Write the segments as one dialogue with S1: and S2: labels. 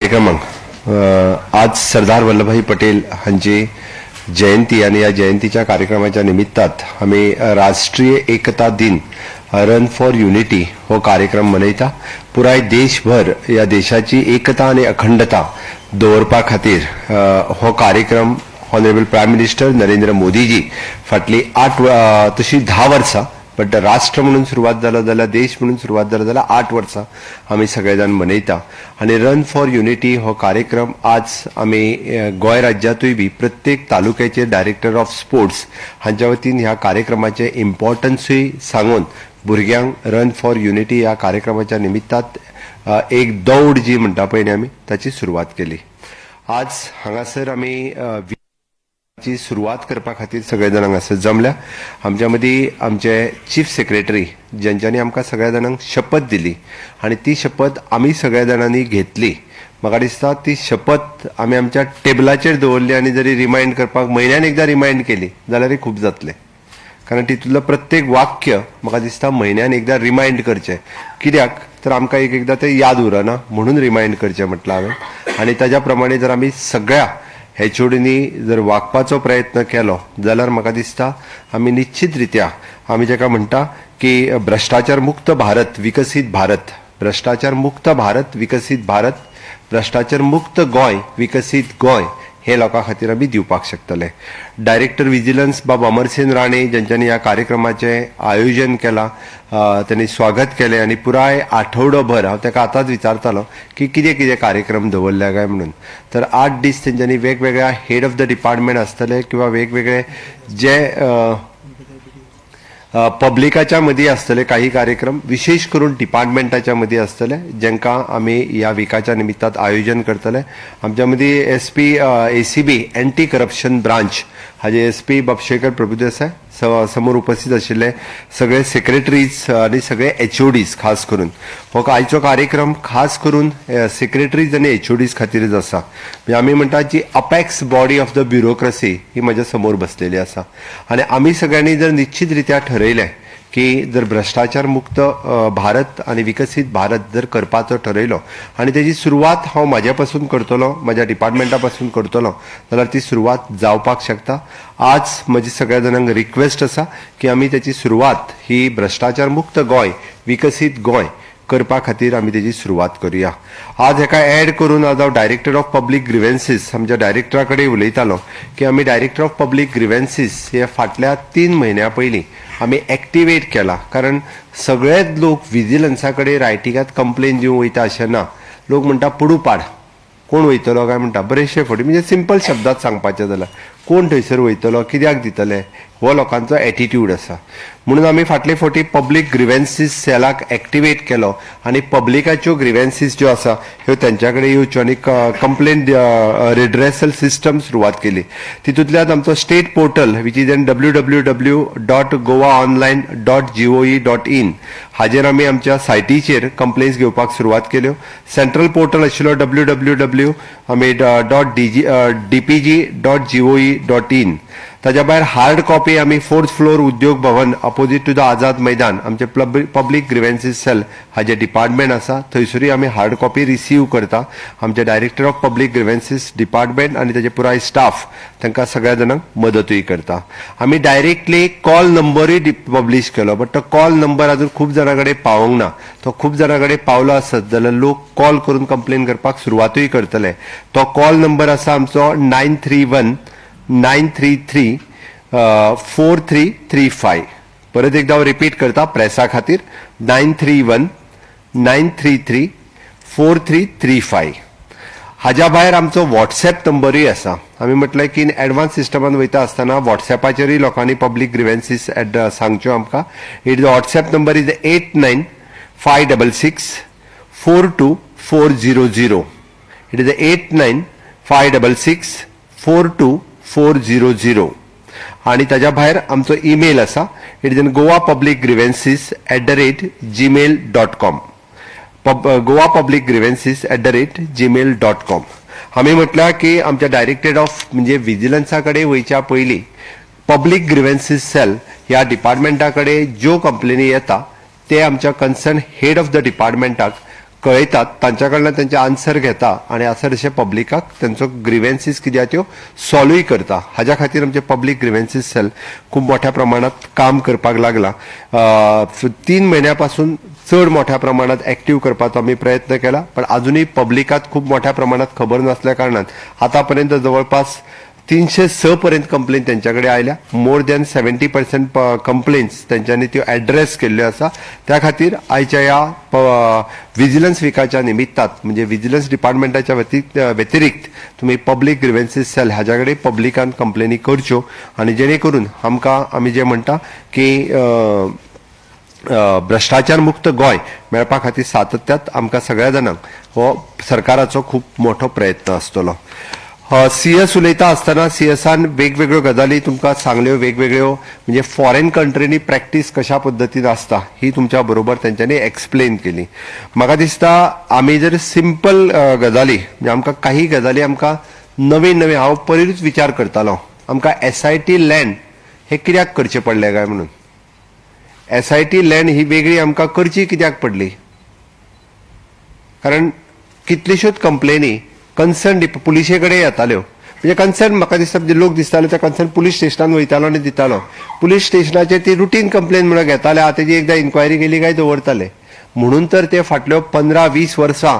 S1: कार्यक्रमाक आज सरदार वल्लभाई पटेल हांची जयंती आनी ह्या जयंतीच्या कार्यक्रमाच्या निमित्तात आमी राष्ट्रीय एकता दिन रन फॉर युनिटी हो कार्यक्रम मनयता. पुराय देशभर ह्या देशाची एकता आनी अखंडता दवरपा खातीर हो कार्यक्रम ऑनरेबल प्रायम मिनिस्टर नरेंद्र मोदीजी फाटली 8, तशी 10 वर्सां, बट राष्ट्र म्हणून सुरवात जाला जाल्यार, देश म्हणून सुरवात जाला जाल्यार 8 वर्सां आमी सगळे जाण मनयता. आनी रन फॉर युनिटी हो कार्यक्रम आज आमी गोंय राज्यांतूय बी प्रत्येक तालुक्याचेर डायरेक्टर ऑफ स्पोर्ट्स हांच्या वतीन ह्या कार्यक्रमाचें इम्पॉर्टन्सूय सांगून भुरग्यांक रन फॉर युनिटी ह्या कार्यक्रमाच्या निमित्तात एक दौड जी म्हणटा पळय न्ही आमी, ताची सुरवात केली. आज हांगासर आमी ची सुरवात करपा खातीर सगळे जाण हांगासर जमल्या. आमच्या मदीं आमचे चीफ सेक्रेटरी, ज्यांच्यांनी आमकां सगळ्या जाणांक शपथ दिली आनी ती शपथ आमी सगळ्या जाणांनी घेतली. म्हाका दिसता ती शपथ आमी आमच्या टेबलाचेर दवरली आनी जरी रिमायंड करपाक म्हयन्यान एकदां रिमायंड केली जाल्यारय खूब जातलें, कारण तितूंतलें प्रत्येक वाक्य म्हाका दिसता म्हयन्यान एकदां रिमायंड करचें. कित्याक तर आमकां एक एकदां तें याद उरना, म्हणून रिमायंड करचें म्हटलां हांवें. आनी ताज्या प्रमाणे जर आमी सगळ्या एचओडींनी जर वागपाचो प्रयत्न केलो जाल्यार म्हाका दिसता आमी निश्चित रित्या आमी जाका म्हणटा की भ्रश्टाचार मुक्त भारत विकसीत भारत, भ्रश्टाचार मुक्त भारत विकसीत भारत, भ्रश्टाचार मुक्त गोंय विकसीत गोंय हे लोकां खातीर आमी दिवपाक शकतले. डायरेक्टर विजिलन्स बाब अमरसेन राणे, ज्यांच्यांनी ह्या कार्यक्रमाचें आयोजन केलां, त्यांनी स्वागत केलें आनी पुराय आठवडोभर, हांव ताका आतांच विचारतालो की कितें कितें कार्यक्रम दवरल्या काय म्हणून, तर 8 दीस तेंच्यांनी वेगवेगळ्या हेड ऑफ the department आसतले किंवा वेगवेगळे जे पब्लिकाच्या मदीं आसतले काही कार्यक्रम, विशेष करून डिपार्टमेंटाच्या मदीं आसतले, जांकां आमी ह्या विकाच्या निमित्तात आयोजन करतले. आमच्या मदीं SP ACB, anti corruption branch हाजे एस पी बाब शेखर प्रभुदेसाय, समोर उपस्थित आशिल्ले सगळे सेक्रेटरीज आनी सगळे एचओडीज. खास करून हो आयचो कार्यक्रम खास करून सेक्रेटरीज आनी एचओडीज खातीरच आसा. म्हणजे आमी म्हणटा जी apex body of the bureaucracy ही म्हज्या समोर बसलेली आसा आनी आमी सगळ्यांनी जर निश्चित रित्या ठरयलें की जर भ्रश्टाचार मुक्त भारत आनी विकसीत भारत जर करपाचो ठरयलो आनी तेजी सुरवात हांव म्हाज्या पासून करतलो, म्हाज्या डिपार्टमेंटा पासून करतलो जाल्यार ती सुरवात जावपाक शकता. आज म्हजी सगळ्या जाणांक रिक्वेस्ट आसा की आमी तेची सुरवात ही भ्रश्टाचार मुक्त गोंय विकसीत गोंय करपा खातीर आमी तेजी सुरवात करुया. आज हेका एड करून आज हांव डायरेक्टर ऑफ पब्लीक ग्रिवेन्सीस, आमच्या डायरेक्टरा कडेन उलयतालो की आमी डायरेक्टर ऑफ पब्लीक ग्रिवेन्सीस हे फाटल्या 3 म्हयन्या पयलीं आमी एक्टिवेट केला, कारण सगळेच लोक विजिलन्सा कडेन रायटिंगात कंप्लेन दिवंक वयता अशें ना. लोक म्हणटा पुडू पाड, कोण वयतलो काय म्हणटा बरेचशे फावटी. म्हणजे सिंपल शब्दात सांगपाचें जाल्यार कोण थंयसर वयतलो, कित्याक दितले, हो लोकांचो एटिट्यूड आसा. म्हणून आमी फाटले फावटी पब्लीक ग्रिवेन्सीस सेलाक एक्टिवेट केलो आनी पब्लिकाच्यो ग्रिवेन्सीस ज्यो आसा ह्यो तेंच्या कडेन येवच्यो आनी कंप्लेन रिड्रेसल सिस्टम सुरवात केली. तितूंतल्यान आमचो state portal, which is N www.goaonline.gov.in, हाजेर आमी आमच्या सायटीचेर कंप्लेन्स घेवपाक सुरवात केल्यो. सेंट्रल पोर्टल आशिल्लो डब्ल्यू डब्ल्यू डब्ल्यू आमी .dgdpg.gov.in. ताज्या भायर हार्ड कॉपी आमी फोर्थ फ्लोर, उद्योग भवन, opposite two the Azad Maidan, आमचे पब्लीक ग्रिवेन्सीस सेल हाजे डिपार्टमेंट आसा, थंयसरूय आमी हार्ड कॉपी रिसीव करता. आमचे director of public grievances department आनी ताजे पुराय स्टाफ तांकां सगळ्या जाणांक मदतूय करता. आमी डायरेक्टली कॉल नंबरूय पब्लीश केलो, बट तो कॉल नंबर अजून खूब जाणां कडेन पावोंक ना. तो खूब जाणां कडेन पावलो आसत जाल्यार लोक कॉल करून कंप्लेन करपाक सुरवातूय करतले. तो कॉल नंबर आसा आमचो 931 933 4335. परत एकदा हांव रिपीट करता प्रेसा खातीर, 931 933 4335. हाज्या भायर आमचो वॉट्सॅप नंबरूय आसा. आमी म्हटलें की एडवान्स सिस्टमान वयता आसतना वॉट्सॅपाचेरूय लोकांनी पब्लीक ग्रिवेन्सीस एड सांगच्यो आमकां. It WhatsApp number is 8956642400. It is 8956642400. आणि ताज्या भायर आमचो ईमेल आसा, it is in goapublicgrievances@gmail.com, goapublicgrievances@gmail.com. आमी म्हटल्यार की आमच्या डायरेक्टरेट ऑफ म्हणजे विजिलन्सा कडेन वयच्या पयलीं पब्लीक ग्रिवेन्सीस सेल ह्या डिपार्टमेंटा कडेन ज्यो कंप्लेनी येता ते आमच्या कन्सर्न हेड ऑफ the डिपार्टमेंटाक कळयतात, तांच्या कडल्यान तेंचे आन्सर घेता आनी आसा तशें पब्लिकाक तेंचो ग्रिवेन्सीस कितें आहा त्यो सॉल्वूय करता. हाज्या खातीर आमचे पब्लीक ग्रिवेन्सीस सेल खूब मोठ्या प्रमाणात काम करपाक लागला. 3 म्हयन्या पासून चड मोठ्या प्रमाणात एक्टीव करपाचो आमी प्रयत्न केला, पण अजूनही पब्लिकाक खूब मोठ्या प्रमाणात खबर नासल्या कारणान आतापर्यंत जवळपास 306 पर्यंत कंप्लेन त्यांच्या कडेन आयल्या. मोर दॅन 70% कंप्लेन्स तेंच्यांनी त्यो एड्रेस केल्ल्यो आसा. त्या खातीर आयच्या ह्या विजिलन्स विकाच्या निमित्तात, म्हणजे विजिलन्स डिपार्टमेंटाच्या व्यतिरिक्त तुमी पब्लीक ग्रिवेन्सीस सेल हाज्या कडेन पब्लिकान कंप्लेनी करच्यो आनी जेणे करून आमकां आमी जे म्हणटा की अ, अ, भ्रश्टाचार मुक्त गोंय मेळपा खातीर सातत्यात आमकां सगळ्या जाणांक हो सरकाराचो खूब मोठो प्रयत्न आसतलो. सीएस उलयता आसतना सीएसान वेगवेगळ्यो गजाली तुमकां सांगल्यो. वेगवेगळ्यो म्हणजे फॉरेन कंट्रीनी प्रॅक्टीस कशा पद्दतीन आसता ही तुमच्या बरोबर तेंच्यांनी एक्सप्लेन केली. म्हाका दिसता आमी जर सिंपल गजाली, म्हणजे आमकां काही गजाली आमकां नवीन नवीन, हांव पयरूच विचार करतालो आमकां एसआयटी लँड हे कित्याक करचें पडलें काय म्हणून. एसआयटी लँड ही वेगळी आमकां करची कित्याक पडली? कारण कितल्योश्योच कंप्लेनी कन्सर्न पुलिशे कडेन येताल्यो. म्हणजे कन्सर्न म्हाका दिसता म्हणजे लोक दिसताले त्या कन्सर्न पुलीस स्टेशनान वयतालो आनी दितालो. पुलीस स्टेशनाचेर ती रुटीन कंप्लेन म्हणून घेताले. आतां तेजी एकदां इन्क्वायरी केली काय दवरताले. म्हणून तर ते फाटल्यो 15-20 वर्सां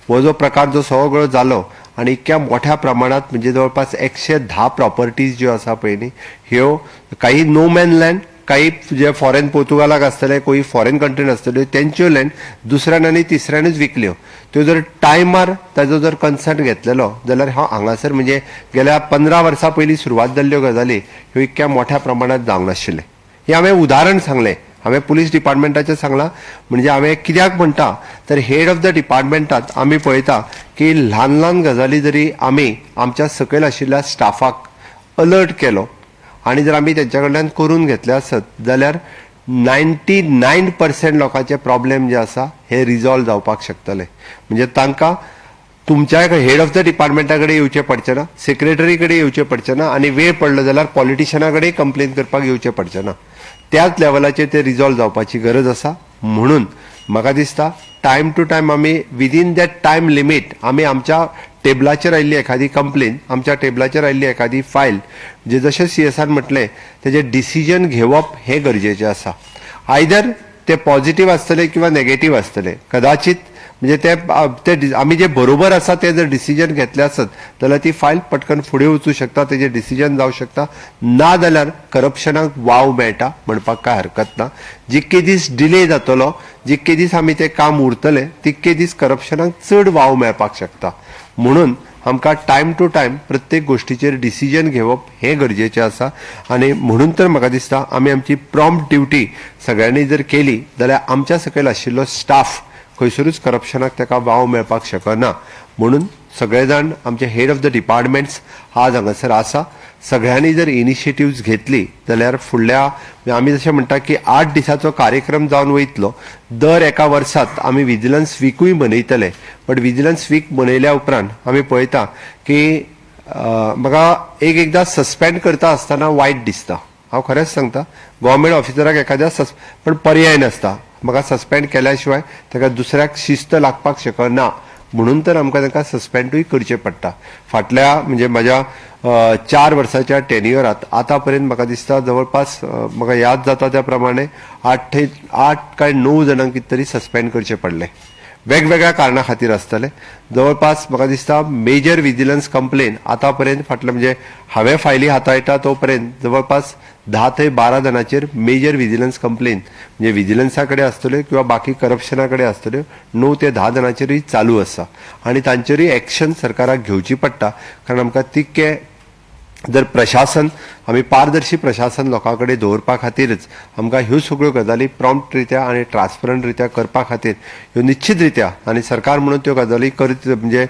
S1: हो जो प्रकार जो सगळो जालो आनी इतक्या मोठ्या प्रमाणात, म्हणजे जवळपास 110 प्रॉपर्टीज ज्यो आसा पळय न्ही, ह्यो काही नो मॅन लँड, काही जे फॉरेन पोर्तुगालाक आसतले, कोई फॉरेन कंट्रीन आसतल्यो, तेंच्यो लँड दुसऱ्यान आनी तिसऱ्यानूच विकल्यो. त्यो जर टायमार ताजो जर कन्सर्न घेतलेलो जाल्यार हांव हांगासर म्हणजे गेल्या 15 वर्सां पयलीं सुरवात जाल्ल्यो गजाली ह्यो इतक्या मोठ्या प्रमाणात जावंक नाशिल्लें. हें हांवें उदाहरण सांगलें. हांवें पुलीस डिपार्टमेंटाचें सांगलां. म्हणजे हांवें कित्याक म्हणटा तर हेड ऑफ the डिपार्टमेंटात आमी पळयता की ल्हान ल्हान गजाली जरी आमी आमच्या सकयल आशिल्ल्या स्टाफाक अलर्ट केलो आनी जर आमी तेंच्या कडल्यान करून घेतले आसत जाल्यार 99% लोकांचे प्रॉब्लेम जे आसा हे रिजॉल्व जावपाक शकतले. म्हणजे तांकां तुमच्या हेड ऑफ the डिपार्टमेंटा कडेन येवचें पडचें ना, सेक्रेटरी कडेन येवचें पडचें ना आनी वेळ पडलो जाल्यार पॉलिटिशना कडेन कंप्लेन करपाक येवचें पडचें ना. त्याच लेवलाचेर ते रिजॉल्व जावपाची गरज आसा. म्हणून म्हाका दिसता टायम टू टायम आमी विदीन that time limit आमी आमच्या टेबलाचेर आयिल्ली एखादी कंप्लेन, आमच्या टेबलाचेर आयिल्ली एखादी फायल, जे जशें सीएसान म्हटलें, तेजें डिसिजन घेवप हें गरजेचें आसा. आयदर ते पॉझिटिव्ह आसतले किंवा नेगेटीव आसतले. कदाचित म्हणजे ते ते आमी जे बरोबर आसा ते जर डिसिजन घेतले आसत जाल्यार ती फायल पटकन फुडें वचूं शकता, तेजें डिसिजन जावं शकता. ना जाल्यार करप्शनाक वाव मेळटा म्हणपाक कांय हरकत ना. जितके दीस डिले जातलो, जितके दीस आमी तें काम उरतलें, तितके दीस करप्शनाक चड वाव मेळपाक शकता. म्हणून आमकां टायम टू टायम प्रत्येक गोश्टीचेर डिसिजन घेवप हें गरजेचें आसा. आनी म्हणून तर म्हाका दिसता आमी आमची प्रॉम्प्ट ड्युटी सगळ्यांनी जर केली जाल्यार आमच्या सकयल आशिल्लो स्टाफ खंयसरूच करप्शनाक ताका वाव मेळपाक शकना. म्हणून सगळे जाण आमचे हेड ऑफ the departments आज हांगासर आसा. सगळ्यांनी जर इनिशिएटिव्ज घेतली जाल्यार फुडल्या म्हणजे आमी जशें म्हणटा की 8 दिसाचो कार्यक्रम जावन वयतलो. दर एका वर्सात आमी विजिलन्स विकूय मनयतले. बट विजिलन्स वीक मनयल्या उपरांत आमी पळयता की म्हाका एक एकदां सस्पेंड करता आसतना वायट दिसता. हांव खरेंच सांगता, गव्हर्मेंट ऑफिसराक एखाद्या सस पण पर्याय नासता. म्हाका सस्पेंड केल्या शिवाय ताका दुसऱ्याक शिस्त लागपाक शकना. म्हणून तर आमकां तांकां सस्पेंडूय करचें पडटा. फाटल्या म्हणजे म्हाज्या 4 वर्साच्या टेन्युअरात आतां पर्यंत म्हाका दिसता जवळपास म्हाका याद जाता त्या प्रमाणे 8 ते 8 काय 9 जाणांक कितें तरी सस्पेंड करचें पडलें, वेगवेगळ्या कारणा खातीर आसतले. जवळपास म्हाका दिसता मेजर विजिलन्स कंप्लेन आतां पर्यंत फाटल्या म्हणजे हांवें फायली हाताळटा तो पर्यंत जवळपास 10 ते 12 जाणांचेर मेजर विजिलन्स कंप्लेन, म्हणजे विजिलन्सा कडेन आसतल्यो किंवा बाकी करप्शना कडेन आसतल्यो, 9 ते 10 जाणांचेरूय चालू आसा आनी तांचेरूय एक्शन सरकाराक घेवची पडटा. कारण आमकां तितकें जर प्रशासन आमी पारदर्शी प्रशासन लोकां कडेन दवरपा खातीरच आमकां ह्यो सगळ्यो गजाली प्रॉम्प्ट रित्या आनी ट्रान्सपरंट रित्या करपा खातीर ह्यो निश्चित रित्या आनी सरकार म्हणून त्यो गजाली करत म्हणजे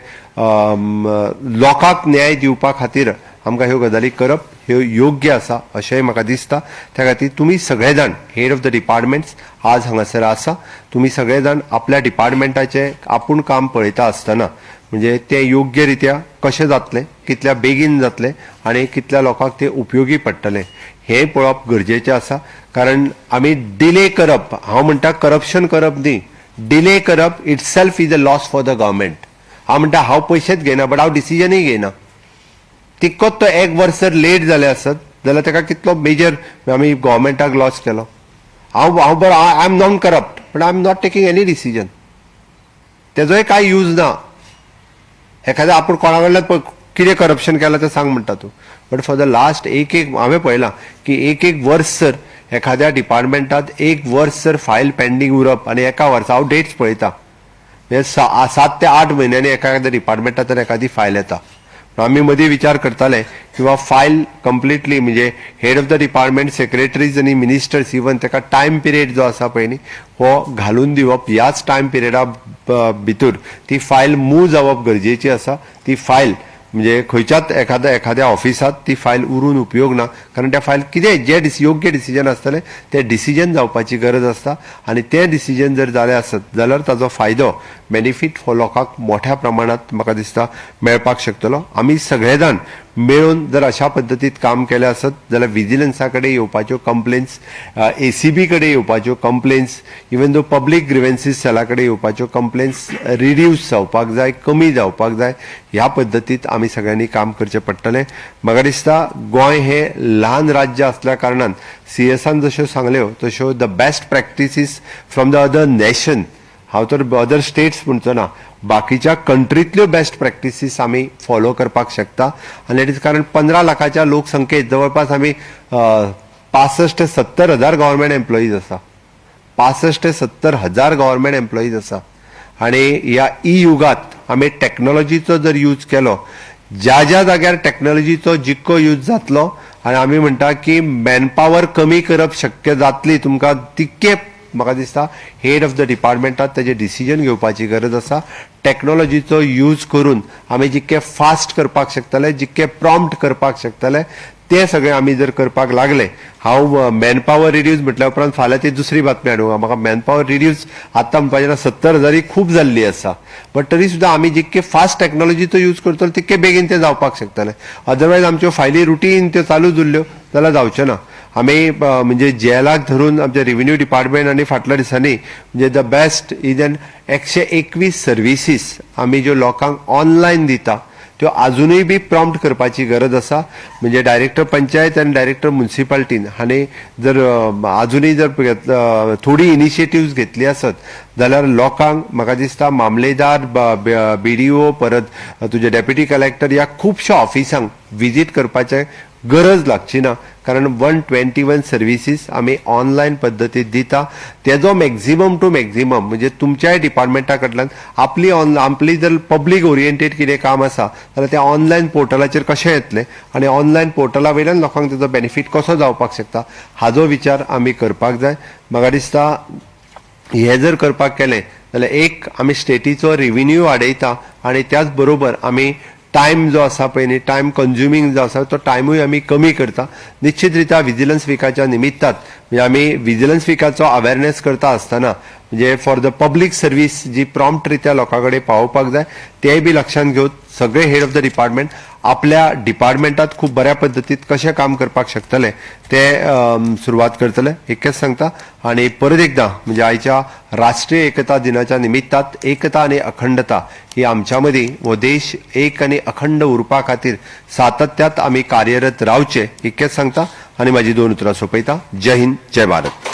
S1: लोकांक न्याय दिवपा खातीर आमकां ह्यो गजाली करप ह्यो योग्य आसा अशेंय म्हाका दिसता. त्या खातीर तुमी सगळे जाण हेड ऑफ the departments आज हांगासर आसा. तुमी सगळे जाण आपल्या डिपार्टमेंटाचें आपूण काम पळयता आसतना म्हणजे तें योग्य रित्या कशें जातलें, कितल्या बेगीन जातलें आनी कितल्या लोकांक तें उपयोगी पडटलें हें पळोवप गरजेचें आसा. कारण आमी डिले करप, हांव म्हणटा करप्शन करप न्ही. डिले करप itself is a loss for the government. हांव म्हणटा, हांव पयशेच घेयना, बट हांव डिसिजनूय घेयना. तितकोच तो एक वर्स जर लेट जालें आसत जाल्यार ताका कितलो मेजर आमी गव्हर्मेंटाक लॉस केलो. हांव बरो, I am non corrupt, but I am not taking any decision. तेजोय कांय यूज ना. एखाद्या आपूण कोणा कडल्यान कितें करप्शन केलां तें सांग म्हणटा तूं, बट फॉर the last एक एक हांवें पळयलां की एक एक वर्स जर एखाद्या डिपार्टमेंटात एक वर्स जर फायल पेंडींग उरप आनी एका वर्सा, हांव डेट्स पळयता, म्हणजे 7 ते 8 म्हयन्यांनी एखाद्या डिपार्टमेंटांतल्यान एखादी फायल येता. पूण आमी मदीं विचार करताले किंवा फायल कंप्लिटली, म्हणजे head of the department, secretaries आनी मिनिस्टर्स, इवन ताका टायम पिरियड जो आसा पळय न्ही, हो घालून दिवप. ह्याच टायम पिरियडा भितर ती फायल मूव जावप गरजेची आसा. ती फायल म्हणजे खंयच्याच एखाद्या ऑफिसात ती फायल उरून उपयोग ना, कारण त्या फायल कितें जे योग्य डिसिजन आसतलें तें डिसिजन जावपाची गरज आसता आनी तें डिसिजन जर जालें आसत जाल्यार ताजो फायदो, बेनिफीट हो लोकांक मोठ्या प्रमाणात म्हाका दिसता मेळपाक शकतलो. आमी सगळे जाण मेळून जर अशा पद्दतीत काम केलें आसत जाल्यार विजिलन्सा कडेन येवपाच्यो कंप्लेन्स, एसीबी कडेन येवपाच्यो complaints, even though public grievances सेला कडेन येवपाच्यो कंप्लेन्स रिड्यूस जावपाक जाय, कमी जावपाक जाय. ह्या पद्दतीत आमी सगळ्यांनी काम करचें पडटलें. म्हाका दिसता गोंय हें ल्हान राज्य आसल्या कारणान सीएसान जश्यो सांगल्यो तश्यो the best practices from the other nation, हांव तर अदर स्टेट्स म्हणचो ना, बाकीच्या कंट्रीतल्यो बेस्ट प्रॅक्टिसीस आमी फॉलो करपाक शकता. आनी it is कारण 15 लाखाच्या लोकसंख्येत जवळपास आमी 65 ते 70 हजार गव्हर्मेंट एम्प्लॉईज आसा, 65 ते 70 हजार गव्हर्मेंट एम्प्लॉईज आसा. आनी ह्या ई युगात आमी टॅक्नोलॉजीचो जर यूज केलो, ज्या ज्या जाग्यार टॅक्नोलॉजीचो जितको यूज जातलो आनी आमी म्हणटा की मॅनपावर कमी करप शक्य जातली तुमकां, तितके म्हाका दिसता हेड ऑफ the डिपार्टमेंटात तेजे डिसिजन घेवपाची गरज आसा. टॅक्नोलॉजीचो यूज करून आमी जितके फास्ट करपाक शकतले, जितके प्रॉम्प्ट करपाक शकतले, ते सगळे आमी जर करपाक लागले. हांव मॅनपावर रिड्यूस म्हटल्या उपरांत फाल्यां ती दुसरी बातमी हाडूं. म्हाका मॅनपावर रिड्यूस आतां म्हणपाचें ना, 70 हजार ही खूब जाल्ली आसा, बट तरी सुद्दां आमी जितके फास्ट टॅक्नोलॉजीचो यूज करतले तितके बेगीन ते जावपाक शकतले. अदरवायज आमच्यो फायली रुटीन त्यो चालूच उरल्यो जाल्यार जावचें ना. आमी म्हणजे जेलाक धरून आमचे रेव्हेन्यू डिपार्टमेंट आनी फाटल्या दिसांनी म्हणजे the best is an 121 services आमी ज्यो लोकांक ऑनलायन दिता त्यो अजुनूय बी प्रॉम्प्ट करपाची गरज आसा. म्हणजे डायरेक्टर पंचायत आनी डायरेक्टर मुन्सिपाल्टीन हांणी जर अजुनूय जर थोडी इनिशिएटिव्स घेतली आसत जाल्यार लोकांक म्हाका दिसता मामलेदार, बीडीओ, परत तुजे डेप्युटी कलेक्टर ह्या खुबश्या ऑफिसांक विजीट करपाचें गरज लागची ना, कारण 121 सर्विसीस आमी ऑनलायन पद्दतीत दिता. तेजो मॅक्झिमम टू मॅक्झिमम, म्हणजे तुमच्याय डिपार्टमेंटा कडल्यान आपली जर पब्लीक ओरिएंटेड कितें काम आसा जाल्यार तें ऑनलायन पोर्टलाचेर कशें येतलें आनी ऑनलायन पोर्टला वयल्यान लोकांक तेजो बेनिफीट कसो जावपाक शकता, हाजो विचार आमी करपाक जाय. म्हाका दिसता हे जर करपाक केलें जाल्यार एक आमी स्टेटीचो रेव्हेन्यू वाडयता आनी त्याच बरोबर आमी टायम जो आसा पळय न्ही, टायम कंज्युमींग जो आसा तो टायमूय आमी कमी करता. निश्चित रित्या विजिलन्स विकाच्या निमित्तात, म्हणजे आमी विजिलन्स विकाचो अवेरनेस करता आसतना, म्हणजे फॉर the public service जी प्रॉम्प्ट रित्या लोकां कडेन पावोवपाक जाय, तेय बी लक्षांत घेवन सगळे हेड ऑफ the department आपल्या डिपार्टमेंटात खूब बऱ्या पद्दतीत कशें काम करपाक शकतले ते सुरवात करतले इतकेंच सांगता. आनी परत एकदां म्हणजे आयच्या राष्ट्रीय एकता दिनाच्या निमित्तात एकता आनी अखंडता ही आमच्या मदीं, हो देश एक आनी अखंड उरपा खातीर सातत्यात आमी कार्यरत रावचे, इतकेंच सांगता आनी म्हाजी दोन उतरां सोंपयता. जय हिंद, जय भारत.